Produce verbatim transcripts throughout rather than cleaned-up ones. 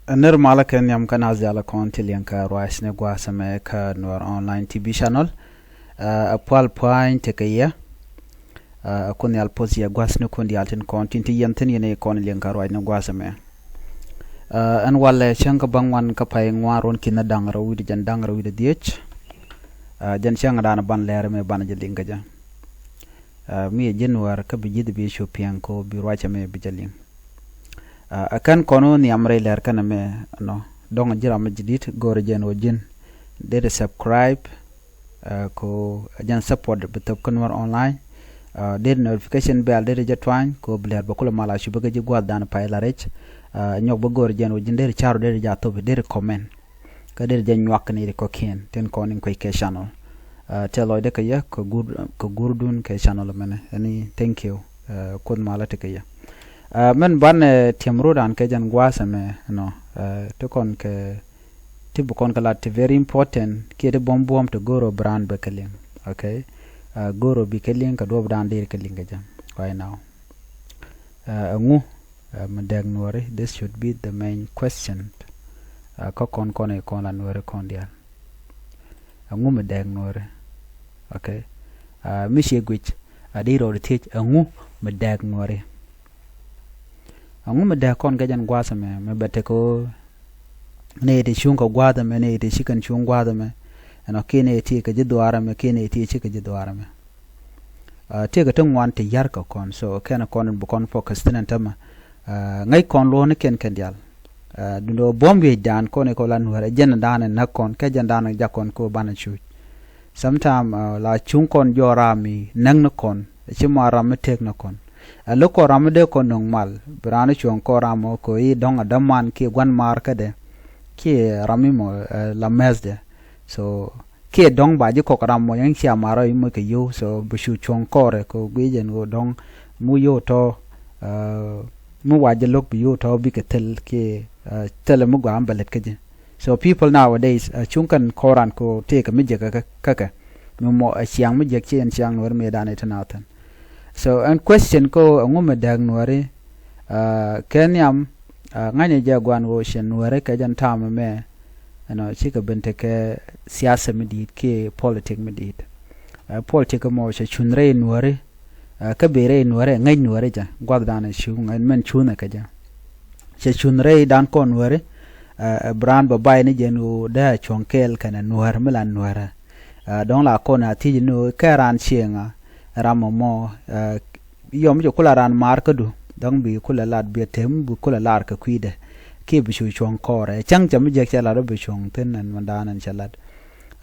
Ɛ nir malä kɛ nhiam kä naath diaal kɔn ti liɛŋ kɛ ruac ni gua̱a̱th ɛmɛ kä Nuɛr Online T V channel. Ɛ pual pua̱ny tekɛ yɛ. Ɛ Kuoth Nhial puɔth yɛ gua̱a̱th ni kɔn diaal tin kɔn tin ti yɛn thi̱n yɛn i̱ kɔn liɛŋ kɛ ruac ni gua̱a̱th ɛmɛ. Ɛ ɛn walɛ cäŋ kä bäŋuan kä pay ŋuan ruɔ̱n ki̱n da̱ŋ rɛw wi̱cdɛ jiɛn da̱ŋ rɛw wi̱cdɛ dhieec. Ɛ jɛn cäŋ dan ban lɛr ɛmɛ ban jɛ liŋ kä jɛ. Ɛ mi ɛ ji̱ Nuɛr kä bi ji̱th bi cu piɛŋ kɛ ɣöö bi ruac ɛmɛ bi jɛ liŋ. Ɛ kɛn kɔn wä nhiam rɛy lɛr kɛn ɛmɛ nɔ dɔ̱ŋ ji̱ ram mi ji̱ di̱t go̱o̱rɛ jɛn wä ji̱n deri subscribe. Ɛ ko jɛn support bi thop kä Nuɛr Online. Ɛ deri notification bell deri jɛ tuany ko bi lɛr bä kulɛ mal a cup kä ji̱ gua̱a̱th dan pay la rɛc. Ɛ nyɔk bä go̱o̱rɛ jɛn wä ji̱n deri ca̱r wä deri jɛ thop deri comment. Kä deri jɛ nyuak ni ri kɔ̱kiɛn tin kɔn in kuec kɛ channel. Ɛ tɛth lɔcdä kɛ yɛ kɛ guur kɛ guurdun kɛ channel mɛnɛ ɛni thank you. Ɛ Kuoth malä ti kɛ yɛ. Ɛ mɛn banɛ tiɛm rut an kɛ jɛn gua̱a̱th ɛmɛ nɔ ɛ ti kɔn kɛ ti bi kɔn kɛ lat ti very important kiɛ ti buɔ̱m buɔ̱m ti go̱o̱r ɔ bi raan bɛ kɛ liŋ. Okay. Ɛ go̱o̱r ɔ bi kɛ liŋ kɛ duɔ̱p dan dir kɛ liŋ kɛ jɛ right now. Ɛ ɛŋu ɛ mi dɛk Nuɛri? This should be the main question. Ɛ kä kɔn kɔn i̱ kɔn la Nuɛri kɔn diaal. Ɛŋu mi dɛk Nuɛri? Okay. Ɛ mi ciɛ guic a di rɔɔd thiec ɛŋu mi dɛk Nuɛri? Ɛŋu mi dɛk kɔn kɛ jɛn gua̱a̱th ɛmɛ mi bɛ tekɛ ɣöö nɛy ti cuŋ kɛ gua̱a̱th ɛmɛ nɛy ti ci kɛn cuŋ gua̱a̱th ɛmɛ. Ɛnɔ kiɛ nɛy ti kɛ ji̱ dhuaar ɛmɛ kiɛ nɛy ti ci kɛ ji̱ dhuaar ɛmɛ. Ɛ tëëkɛ ti ŋuan ti ya̱r kɛ kɔn so kɛn kɔn bi kɔn focus thi̱n ɛn tämɛ. Ɛ ŋäc kɔn luɔ̱ɔ̱nikiɛn kɛn diaal. Ɛ duundɛ ɣöö buɔ̱m wi̱i̱dan kɔn i̱ kɔ la Nuɛr ɛ jɛn dan ɛ näk kɔn kɛ jɛn dan ɛ jak kɔn kɛ ɣöö banɛ cuc. Sometime ɛ la cuŋ kɔn jɔɔk ram i̱ näk ni kɔn ɛ ci ma ram mi tëëk ni kɔn. Ɛ lo̱k kɔn ram mi dee kɔn nöŋ mal bi raan i̱ cuɔ̱ŋ kɔn ram ɔ kɛ i̱ dɔ̱ŋ a däman kiɛ gua̱n maar kädɛ kiɛ ram i̱ mɔ ɛ la mɛthdɛ. So kiɛ dɔ̱ŋ ba ji̱ kɔk ram mɔ yɛn cia marɔ i̱ moc kɛ yio̱w so bi cu cuɔ̱ŋ kɔɔrɛ kɛ guic ɛn ɣöö dɔ̱ŋ mi yio̱w tɔ̱. Ɛ mi wac ji̱ lo̱k bi yio̱w tɔ̱ bikɛ thil kiɛ ɛ thilɛ mi gɔaa mi bɛ lät kä ji̱. So people nowadays ɛ cuŋ kɛn kɔɔran kɛ ɣöö tëëkɛ mi jiäkä kä kä kɛ mi mɔ ɛ ciaŋ mi jiäk ci ɛn ciaŋ Nuɛri mëëdan ɛ ti naath thi̱n. So ɛn question kä ɣöö ɛŋu mi dääk Nuɛri? Ɛ kɛ nhiam ɛ ŋa̱cnɛ jɛ gua̱n ɣöö cɛ Nuɛri kɛ jɛn ta̱a̱m ɛmɛ. Ɛnɔ cikɛ ben tekɛ siasa mi di̱i̱t kiɛ politik mi di̱i̱t. Ɛ politik ɛmɔ cɛ cunh rɛy Nuɛri. Ɛ kä ben rɛy Nuɛri ɛ ŋäc Nuɛri jɛ gua̱thdan ɛ cuŋ ɛn mɛn cunh ɛ kɛ jɛ. Cɛ cunh rɛydan kɔn Nuɛri. Ɛ bi raan bɛ bay ni jɛn ɣöö dee a cuɔ̱ŋ kɛɛl kɛnɛ Nuɛr mi la Nuɛrɛ. Ɛ dɔ̱ŋ la kɔn a thiec ni ɣöö kɛ raan cieŋa ram ɛmɔ. Ɛ yɔm cɛ kulɛ raan maar kädu dɔ̱ŋ bi kulɛ lat bi a tem bi kulɛ lar kɛ kui̱dɛ. Kiɛ bi cu cuɔ̱ŋ kɔɔrɛ cäŋ cɛ mi jiäk cɛ lat ɔ bi cuɔ̱ŋ thi̱n ɛn mɛndan ɛn cɛ lat.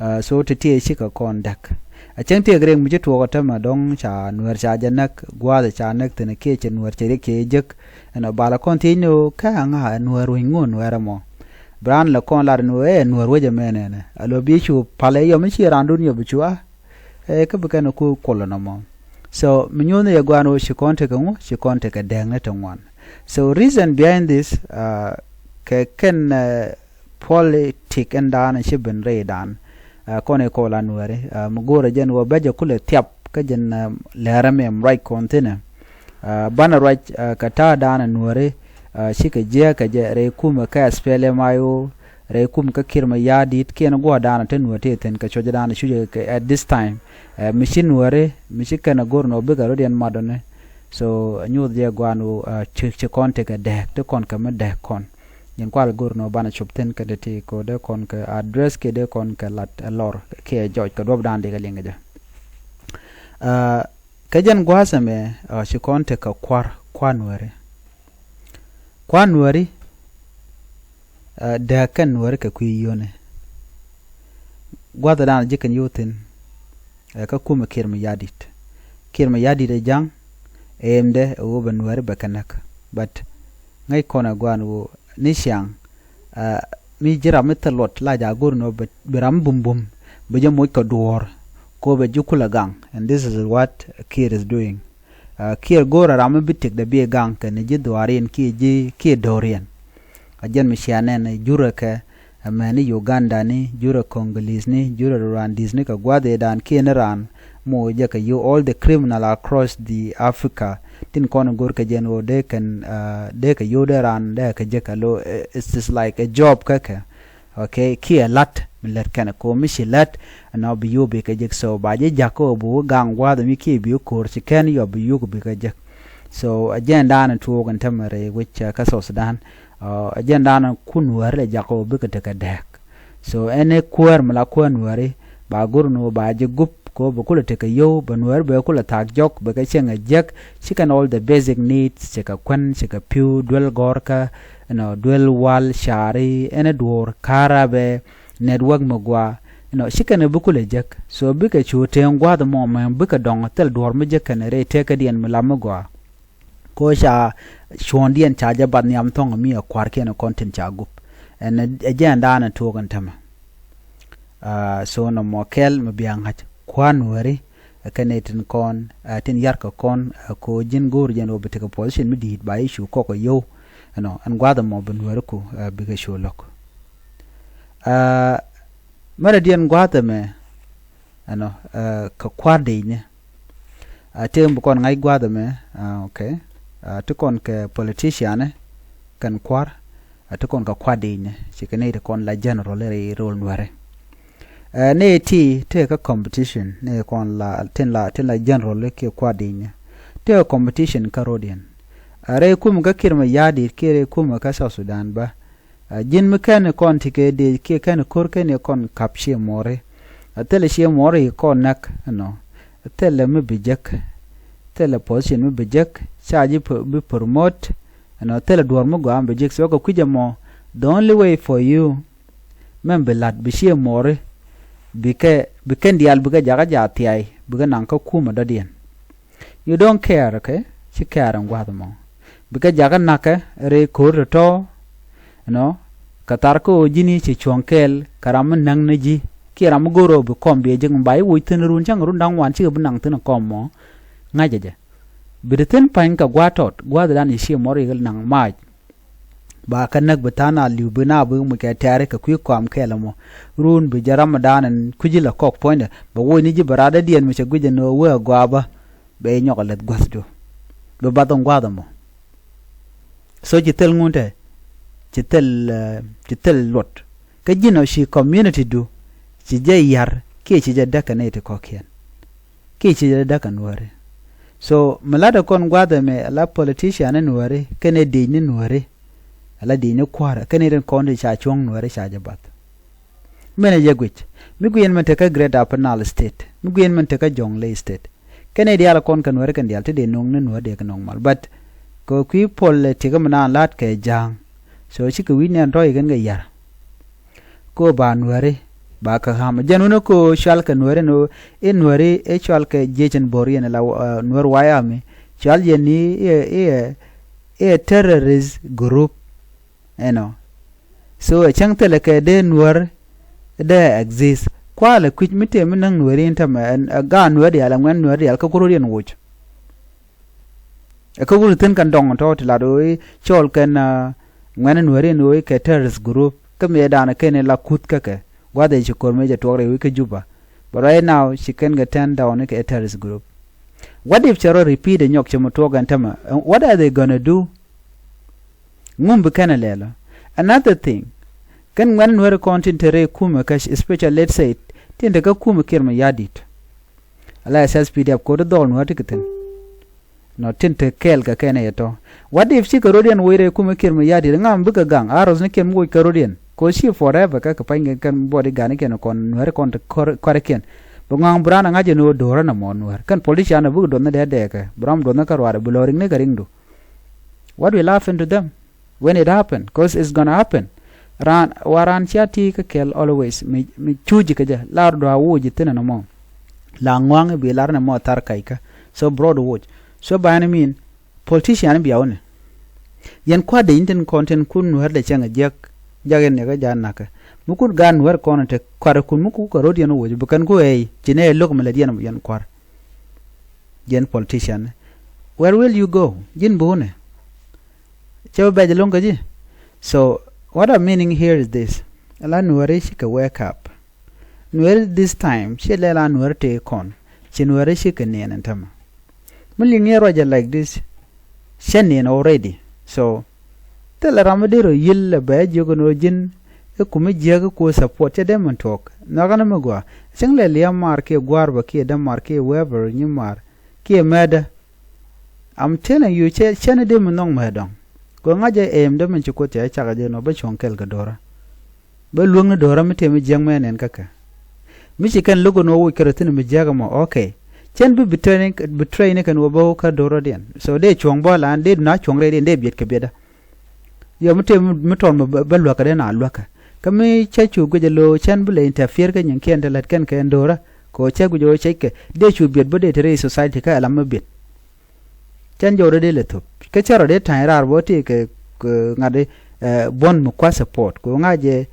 Ɛ so ti tiee cikɛ kɔn däk. Ɛ cäŋ tiek riɛk mi ci tuɔɔk ɔ tämɛ dɔ̱ŋ ca Nuɛr ca jɛ näk gua̱a̱th ca näk thi̱n kiɛ cɛ Nuɛr cɛ riɛk cɛ jek. Ɛn ɔ bal ɛ kɔn thiec ni ɣöö kä aŋa ɛ Nuɛr wec ŋu Nuɛr ɛmɔ. Bi raan lɛ kɔn lar ni ɣöö ɛ Nuɛr wec ɛmɛ nɛnɛ a lo̱ bi cu pal ɛ yɔm i̱ ci raandun yɔp i̱ cu a. Ɛ kä bi kɛn ɛ ku kuɔl ɛn ɔmɔ. So mi nyuɔ̱th ni yɛ gua̱a̱n ɣöö ci kɔn tekɛ ŋu ci kɔn tekɛ dɛɛkni ti ŋuan. So reason behind this ɛ kɛ kɛn ɛ politik ɛn daanɛ ci ben rɛydan. Ɛ kɔn i̱ kɔl a Nuɛri ɛ mi go̱o̱rɛ jɛn ɣöö bɛ jɛ kulɛ thiap kä jɛn ɛ lɛrɛ mɛm ruac kɔn thi̱nɛ. Ɛ banɛ ruac ɛ kɛ ta̱a̱ daanɛ Nuɛri ɛ cikɛ jiääk kɛ jɛ rɛy kumɛ kɛ S P L M I O rɛy kumɛ kä Kiir Mayardit kiɛn gua̱a̱r daanɛ te Nuɛri ti thi̱n kɛ cuɔ̱cä daanɛ cucɛ kɛ at this time. Ɛ mi ci Nuɛri mi ci kɛn ɛ go̱r nɔ bikɛ rot yɛn matdɔni. So ɛ nyuuth jɛ gua̱a̱n ɣöö ɛ ci ci kɔn tekɛ dɛɛk ti kɔn kɛ mi dɛɛk kɔn. Ji̱n kual go̱r nɔ banɛ cop thi̱n kɛ ti ti kɛ dee kɔn kɛ address kiɛ dee kɔn kɛ lat ɛ lɔr kiɛ jɔc kɛ duɔ̱p da̱a̱n dikɛ liŋ kɛ jɛ. Ɛ kɛ jɛn gua̱a̱th ɛmɛ ɛ ci kɔn tekɛ kua̱r kua̱r Nuɛri. Kua̱r Nuɛri ɛ dääk kɛn Nuɛri kɛ kui̱ yio̱ni. Gua̱thdan ji̱ kɛn yio̱w thi̱n. Ɛ kä kumɛ Kiir Mayardit. Kiir Mayardit ɛ ja̱ŋ ɛmdɛ ɛ ɣöö bɛ Nuɛri bɛ kɛ näk. But ŋäc kɔn ɛ gua̱a̱n ɣöö ni ciaŋ ɛ mi ji̱ ram mi thil luɔt la ja̱ go̱r ni ɣöö bi ram mi bumbum bi jɛ moc kɛ duɔ̱ɔ̱r. Kɛ ɣöö bɛ ji̱ kulɛ gaŋ and this is what Kiir is doing. Ɛ Kiir go̱o̱rɛ ram mi bi tëkdɛ bi gaŋ kɛnɛ ji̱ dhuaariɛn kiɛ ji̱ kiɛ do̱riɛn. Ɛ jɛn mi cia nɛn jurɛ kɛ ɛ mɛni Uganda ni jurɛ Congolese ni jurɛ Rwandese ni kɛ gua̱th ëëdan kiɛ ni raan moc jɛ kɛ yio̱w all the criminal across the Africa tin kɔn go̱r kɛ jɛn ɣöö dee kɛn, dee kɛ yio̱w dee raan dee kɛ jek alo, it's just like a job kä kɛ. Okay, kiɛ la̱t mi lät kɛn ko mi ci la̱t ɛnɔ bi yio̱w bi kɛ jek. So ba ji̱ ja̱k kä ɣöö bi wä gaŋ gua̱a̱th mi kiɛ bi wä ko̱r ci kɛn yɔ bi yio̱w bi kɛ jek. So ɛ jɛn da̱a̱n tuɔɔk ɛn tämɛ rɛy wec kä South Sudan. Ɛ jɛn da̱a̱n kun wäri lɛ jakä wä bikɛ tekɛ dɛɛk. So ɛn ɛ kuäär mi la kuäär nuääri ba go̱r ni wä ba jɛ gup kɛ wä bɛ kulɛ tekɛ yio̱w bɛ nuääri bɛ kulɛ thaak jɔk bɛ kɛ cieŋ ɛ jiäk. Ci kɛn all the basic needs, ci kɛ kuän, ci kɛ pi̱w, duel gɔ̱rkä, you know, duel wal, cari, ɛn ɛ duɔ̱ɔ̱r, ka̱rabɛ, network mi gua, you know, ci kɛn ɛ bi kulɛ jiäk. So bikɛ cu teŋ gua̱a̱th mɔ mɛ bikɛ dɔ̱ŋ thil duɔ̱ɔ̱r mi jiäk kɛn rɛy tëkädiɛn mi la mi gua. Ko ca cuɔ̱ɔ̱ŋdiɛn ca jɛ bath nhiam thɔ̱ŋ mi ɛ kua̱rkiɛn kɔn tin ca gup. Ɛn ɛ jɛn da̱a̱n ɛ tuɔɔk ɛn tämɛ. So nɔmɔ kɛl mi bia ŋa̱c kua̱r nuääri ɛ kɛn ɛ tin kɔn, ɛ tin yarkɛ kɔn, ɛ ko ji̱n go̱o̱r jɛn ɣöö bi tekɛ position mi di̱i̱t ba i̱ cu kɔk ɛ yio̱w. Ɛnɔ ɛn gua̱a̱th ɛmɔ bi nuääri ku ɛ bikɛ cu lo̱k. Mɛrɛ diɛn gua̱a̱th ɛmɛ ɛnɔ kɛ kua̱r dec ni. A tëë mi bi kɔn ŋa̱c gua̱a̱th ɛmɛ. Okay. A ti kɔn kɛ politician kɛn kua̱r. A ti kɔn kɛ kua̱r dec ni ci kɛ nɛy ti kɔn la general rɛy rol nuɛrɛ. Ɛ nɛy ti tëë kä competition nɛy kɔn la tin la tin la general kiɛ kua̱r dec ni. Tëë competition kä ro̱diɛn. A rɛy kumɛ kä Kiir Mayardit kiɛ rɛy kumɛ kä South Sudan bä. A ji̱n mi kɛn kɔn ti kɛ dec kiɛ kɛn ko̱r kɛn kɔn kap ciɛ muɔri. A thilɛ ciɛ muɔri kɔn näk ɛnɔ. A thilɛ mi bi jek. Thilɛ position mi bi jek ca ji̱ bi promote. Ɛnɔ thilɛ duɔ̱ɔ̱r mi gɔaa mi bi jek so kɛ kui̱c ɛmɔ. The only way for you mɛn bi la̱t bi ciɛ muɔri. Bikɛ bi kɛn diaal bikɛ jakä jaathiay bikɛ naŋ kä kumɛ dɔ̱diɛn. You don't care, okay? Ci care ɛn gua̱a̱th ɛmɔ. Bikɛ jakä na̱kɛ rɛy ko̱r tɔ̱tɔ̱. Ɛnɔ kɛ thar kä ɣöö ji̱ni ci cuɔ̱ŋ kɛɛl kɛ ram mi näk ni ji̱ kiɛ ram mi go̱o̱r ɣöö bi kɔm biɛ ji̱ mi ba i̱ woc thi̱n run cäŋ run da̱ŋ wan cikɛ bi naŋ thi̱n kɔm mɔ. Ŋa̱cä jɛ bi ti thi̱n pa̱ny kɛ gua̱a̱th tɔt gua̱a̱th dan i̱ ciɛ mɔr i̱ naŋ maac. Ba kä näk bi tha̱a̱ŋ a li̱w bi na bi muc kɛ tɛ̈ri kɛ kui̱ kɔam kɛɛl ɛmɔ. Run bi jɛ ram mi da̱a̱n ɛn kui̱ci la kɔk puɔ̱nydɛ bɛ woc ni ji̱ bɛ raadädiɛn mi cɛ guic ɛn ɣöö wee agɔaa bä. Bɛ nyɔk a läth gua̱thdu bɛ bath ɛn gua̱a̱th ɛmɔ. So ci thil ŋun te ci thil ci thil luɔt kä ji̱n ɔ ci community du. Ci jɛ yar kiɛ ci jɛ däk kɛ nɛy ti kɔ̱kiɛn. Kiɛ ci jɛ däk kɛ nuääri. So mi la̱tdɛ kɔn gua̱a̱th ɛmɛ ala politician ni nuääri kɛnɛ dec ni nuääri. Ala dec ni kua̱rä kɛnɛ rin kɔn ti ca cuɔ̱ŋ nuääri ca jɛ bath. Mɛnɛ jɛ guic mi guiɛn mɛn tekä Greater Upper Nile State mi guiɛn mɛn tekä Jonglei State. Kɛnɛ diaal kɔn kɛ nuääri kɛn diaal ti dee no̱o̱ŋ ni nuääri dee kɛ no̱o̱ŋ mal but kɛ kui̱ puɔl lɛ tikä mi naan la̱t kɛ ja̱a̱ŋ. So cikɛ wi̱c nɛn tɔ̱ ikɛn kɛ yar. Ko ba nuääri ba kɛ ɣa̱m jɛn wun ko cual kɛ nuääri ni i̱ nuääri i̱ cual kɛ jiecin bo̱r yɛn la nuäär wayami cual yɛn ni i̱ i̱ terrorist group. Ɛnɔ so ɛ cäŋ thilɛ kɛ dee nuäär dee exist kualɛ kui̱c mi tëë mi näŋ nuääri in tämɛ ɛ gaat nuäär diaal ɛ ŋuɛn nuäär diaal kä kuro̱diɛn woc. Ɛ kä wut thi̱n kɛn dɔŋ tɔ̱ ti lat ɣöö i̱ cɔɔl kɛn ŋuɛ̈ni nuääri in ɣöö i̱ kɛ terrorist group kä mëë danɔ kɛn i̱ la kuth kä kɛ gua̱th ëë ci ko̱r mëë jɛ tuɔɔk rɛy wec kä Juba. But right now ci kɛn kɛ turn down i̱ kɛ terrorist group. What if cɛ rɔ repeat ɛ nyɔk cɛ mi tuɔɔk ɛn tämɛ? What are they gonna do? Ŋum bi kɛn ɛ lɛl ɔ. Another thing, kɛn ŋuɛ̈ni nuääri kɔn tin te rɛy kumɛ kä especially let's say tin te kä kumɛ Kiir Mayardit. Ala S S P D F ko̱r ti dhɔl nuääri ti kɛ thi̱n. Nɔ tin te kɛɛl kɛ kɛn ɛ yɛ tɔ. What if cikɛ ro̱diɛn woc rɛy kumɛ Kiir Mayardit ŋa mi bikɛ gaŋ a rɔth ni kiɛn mi woc kɛ ro̱diɛn ko̱ ci forever kä kɛ pa̱ny kɛn kɛn body ga̱n ni kiɛn kɔn nuääri kɔn te kɔr kua̱ri kiɛn. Bi ŋɔaŋ bi raan ɛ ŋa̱c ɛn ɣöö do̱rä nɔmɔ nuäär kɛn politician ɛ bikɛ duɔth ni dee dɛɛkɛ bi ram duɔth ni kä ruaadɛ bi lɔ riŋ ni kɛ riŋdu. What will happen to them when it happen? Cause it's gonna happen. Raan wa raan cia ti kä kɛl always mi mi cuuji kä jɛ lar dua wuuji thin nɔmɔ. La ŋuaŋ bi lar nɔmɔ thar kaikä. So broad watch. So by any mean politician bia wuni. Yɛn kuat de in tin kɔn tin kun nuɛr de cɛŋ jiɛk. Jak in nikä ja nakä mi kun gan nuɛr kɔn te kuat kun mi kukä rot yɛn wuuji bi kɛn ku ey ci ne lok mi lɛ diɛn yɛn kuar. Jiɛn politician, where will you go? Ji̱n bi wunɛ cɛ bi bɛc lo̱ŋ kä ji̱. So what I'm meaning here is this. Ala nuääri cikɛ wake up. Nuääri this time ci lɛ la nuääri tëë kɔn ci nuääri cikɛ niɛn ɛn tämɛ. Mi liŋ yɛ ruacɛ like this. cɛ nin already. So thilɛ ram mi dee rɔ yil lɛ bɛ jiök ɛn ɣöö ji̱n i̱ kum mi jiäk i̱ kuɔ support cɛ dee min tuɔɔk. Nhɔakä ni mi gɔaa cäŋ lɛ liɛm maar kiɛ gua̱a̱r bä kiɛ dämaar kiɛ whoever nyi maar kiɛ mɛtdä. I'm telling you, cɛ cɛn i̱ dee mi nhɔk mɛ dɔ̱ŋ. Kɛ ŋa̱c ɛ ɛm dee min ci Kuoth cɛ cakɛ jɛ nɔ bä cuɔ̱ŋ kɛl kɛ do̱rä. Bä luäŋni do̱rä mi tëë mi jiäk mɛ nɛn kä kɛ. Mi ci kɛn lo̱k ɛn ɣöö woc kɛ rɔ thi̱n mi jiäk ɛmɔ, okay. Cɛn bi betray ni kɛn ɣöö bä wä kä do̱rädiɛn. So dee cuɔ̱ŋ bä lan dee duna cuɔ̱ŋ rɛydiɛn dee biɛt kɛ biɛtdä. Yɔ mi tëë mi tɔn mi bä luäkä dee na luäkä. Kä mi cä cu guic ɛ lo̱o̱ cɛn bi lɛ interfere kä nyiŋkiɛn te lät kɛn kɛ ɛn do̱rä. Kɛ ɣöö cä guic ɛ ɣöö cäckɛ dee cu biɛt bä dee te rɛy society kä ɛlam mi biɛt. Cɛn jɔwdä dee lɛ thop kä cɛ rɔ dee ta̱ny raar bä ti kɛ ŋa̱t buɔ̱n mi kua̱ support kɛ ŋa̱c jɛ.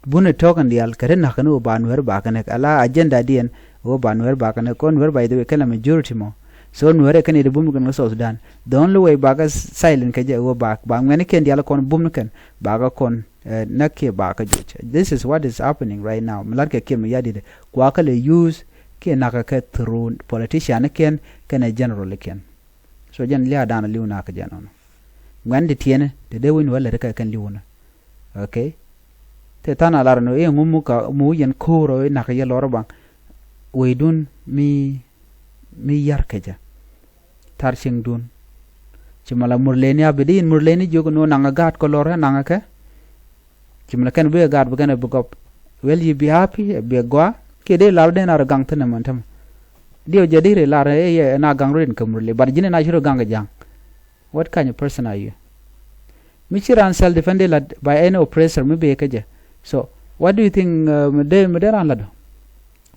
Bun ɛ tɔ̱k in diaal kɛ ti na̱k kɛn ɣöö ba nueeri ba kɛn ala agenda diɛn ɣöö ba nueeri ba kɛn kɔn nueeri ba yɛ kɛn la majority mɔ. So nueeri kɛn yɛ ti bum kɛn kä South Sudan. The only way ba kɛ silent kɛ jɛ ɣöö ba ba ŋuɛni kɛn diaal kɔn bum ni kɛn ba kɛ kɔn näk kiɛ ba kɛ joc. This is what is happening right now. Mi la̱t kɛ kiɛn mi yat dit kuakä lɛ use kiɛ nakä kɛ through politician kiɛn kɛnɛ general kiɛn. So jɛn lia̱a̱ da̱a̱n li̱w nakä jɛn ɔnɔ. Ŋuɛn ti tiɛni ti dee wi̱n wä lät kɛ kɛn li̱w nɔ. Okay. Te tha̱a̱n a lar nɔ i̱ ŋu mu ka mu yɛn ko̱o̱r ɔ i̱ nakä yɛ lɔr baŋ. Weydun mi mi yar kɛ jɛ. Thar cieŋdun. Ci mɛ la Murleni a bi di in Murleni jiök ni wä naŋ a gaat kɔ lɔr ɛ naŋ a kɛ. Ci mɛ la kɛn bi a gaat bi kɛn a bi gɔp. Well, you be happy a bi a gɔaa kiɛ dee lal den a rɔ gaŋ thin ɛmɛn tämɛ. Diɛw jɛ di ri lar ɛ yɛ na gaŋ rin kɛ Murle but ji̱n in a ci rɔ gaŋ kɛ ja̱ŋ. What kind of person are you? Mi ci ran self defend lat by any oppressor mi bee kä jɛ. So what do you think? Mi dee mi dee ran lat.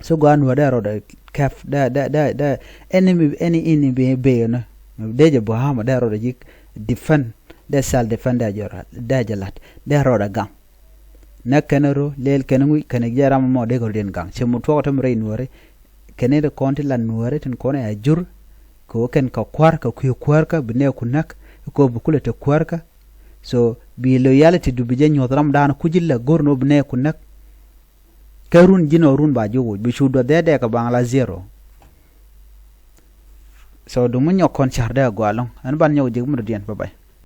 So gɔaa nuɔ̱ɔ̱r dee rɔɔdɛ kɛp dee dee dee dee any mi any ini bee bee nɔ. Mi dee jɛ buhama dee rɔɔdɛ ji̱ defend dee self defend dee jɛ lat dee rɔɔdɛ gaŋ. Nɛ kɛn ro leel kɛn ŋuc kɛn jɛ ram mɔ dee kɛ rɔɔdɛ gaŋ cɛ mu tuɔk te mi rɛy nuɔ̱ɔ̱ri. Kɛn in ri kɔn ti lat nuɔ̱ɔ̱ri tin kɔn ɛ a jur. Kɛ wä kɛn kɛ kua̱r kɛ kui̱ kuäärkä bi nɛɛku näk. Kɛ wä bi kulɛ te kuäärkä. So bi loyalty du bi jɛ nyuɔth ram da̱a̱n kuci la go̱r ni wä bi nɛɛku näk. Kɛ run ji̱n ɔ run ba ji̱ wuc bi cu duɔth dee dɛɛk kɛ baŋ la zero. So du mi nyɔk kɔn ca̱r dee a gɔaa lɔ̱ŋ ɛn ban nyɔk ji̱k mi dɔ̱diɛn bye bye.